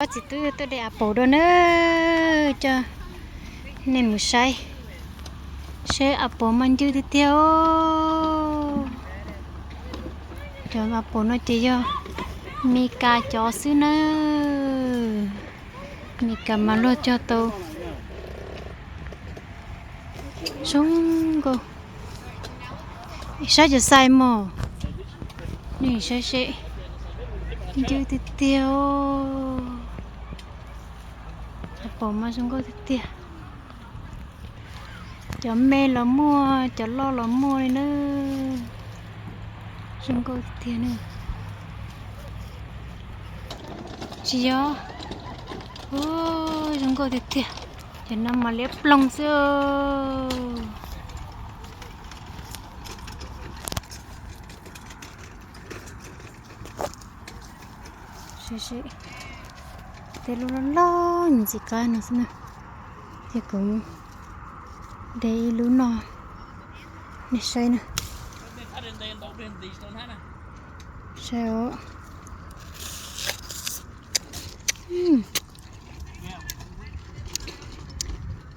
Pab txiv tub tuaj de apple dua nawb, coj nej mus saib seb apple mas ncw tiag tiag os. Cov apple no ces yog Mes Kas cov xwb nawb. Mes Kas mas luag cog tau zoo nkauj. Saib cov xais mos, nej saib seb, ncw tiag tiag os. Apple mas zoo nkauj tiag tiag. Cov me los muaj, cov loj los muaj li na. Zoo nkauj tiag tiag na. Tsis yog, zoo nkauj tiag tiag. Cov no mas liab ploog xwb. Sib sib, tej lub loj loj ntxim qab no xwb na. Ces kuv de ib lub no nej saib na. Saib os.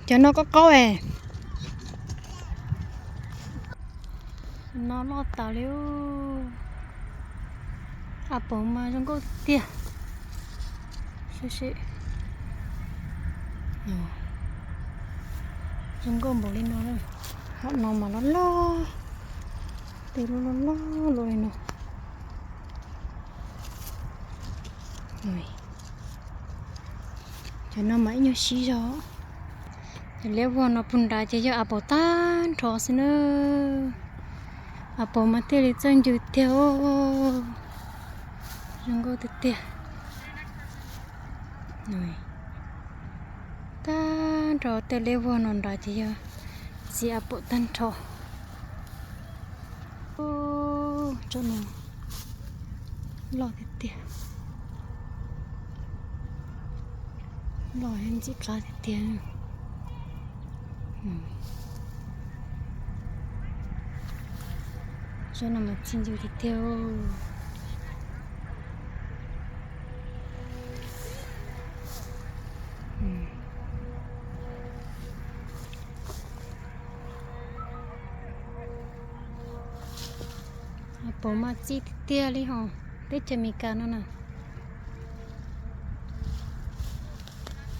Cov no qaub qaub es. No loj tas li. Apple mas zoo nkauj tiag. Sib sib, zoo nkauj npaum li no. Hom no mas loj loj, tej lub loj loj luaj li no. Cov no mas ib nyuag sib zog. Cov liab vog no puag nrad ces yog apple tag nrho xwb na. Apple mas thiaj li txawj ncw tiag. Zoo nkauj tiag tiag. Tag nrho tej liab vog no nrad ces yog txiv apple tag nrho. Tsob no loj tiag tiag. Loj ntxim qab tiag tiag. Tsob no mas txi ncw tiag tiag. Apple mas txi tiag tiag li hos, teb chaws Amelikas no na.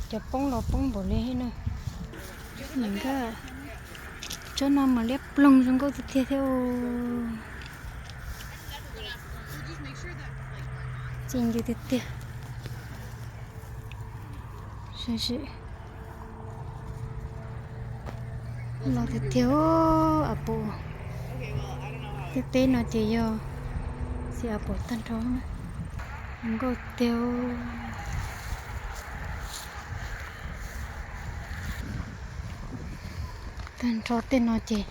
Cov poob los poob npaum li na. Tsob no mas liab ploog zoo nkauj tiag tiag thiab. Txi ncw tiag tiag. Loj tiag tiag. Apple, tej teb no ces yog txiv apple tag nrho na. Nkauj tiag. Tag nrho tej no ces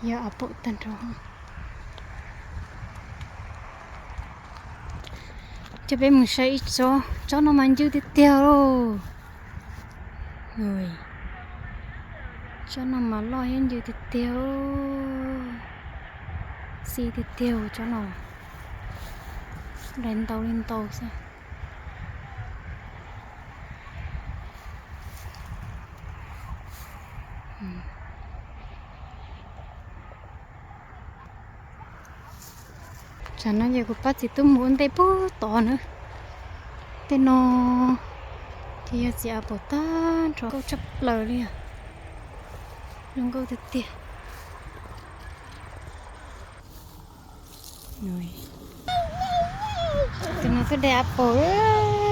yog apple tag nrho. Coj peb mus saib ib tsob, tsob no mas ncw tiag tiag lauj. Tsob no mas loj thiab ncw tiag tiag. Xi tiag tiag tsob no. Dai ntau li ntau xwb. Tsam no ces kuv pab txiv tub mus ua ntej puag tod na. Tej no ces yog txiv apple tag nrho, nkauj tshaj plaws li os. Zoo nkauj tiag tiag. Tus no twb de apple.